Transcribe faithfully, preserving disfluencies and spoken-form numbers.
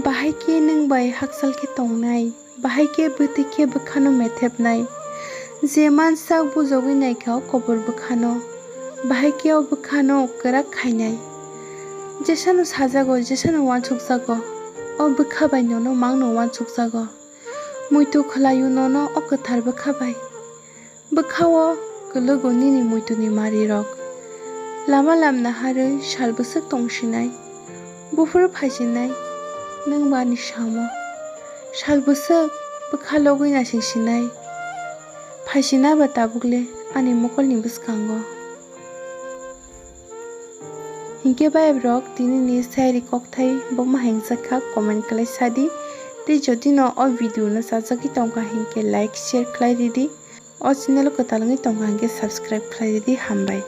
Bahai khe nwng bai hakchal khe tongnai, bahai khe bwtwi khe bwkhano methepnai. Je mansak bujogwi naikha o kobor bwkhano, bahai khe o bwkhano kwrak khainai. Jesano sajago, jesano uansukjago, o bwkha bai nono mangno uansukjago. Muitu khlaio nono o kwthar bwkha bai. Bwkha-o kwlwgo nini muituni marirok. Lama lamna harwi sal bwswk tongsinai, buphuru phaisinai, nwng bo ani samo. Sal bwswk bwkha logwi naisingsinai, phaisina ba tabukle ani mokolni bwskango. Hinkhe bayap rok, tini ni sayari kokthai boma hengsa kha, comment khlai sadi. Tei jodi no o video no chajagwi tongkha hinkhe like, share khlai ridi. O channel o kwtal wngwi tongkha hinkhe subscribe khlai ridi, hambai.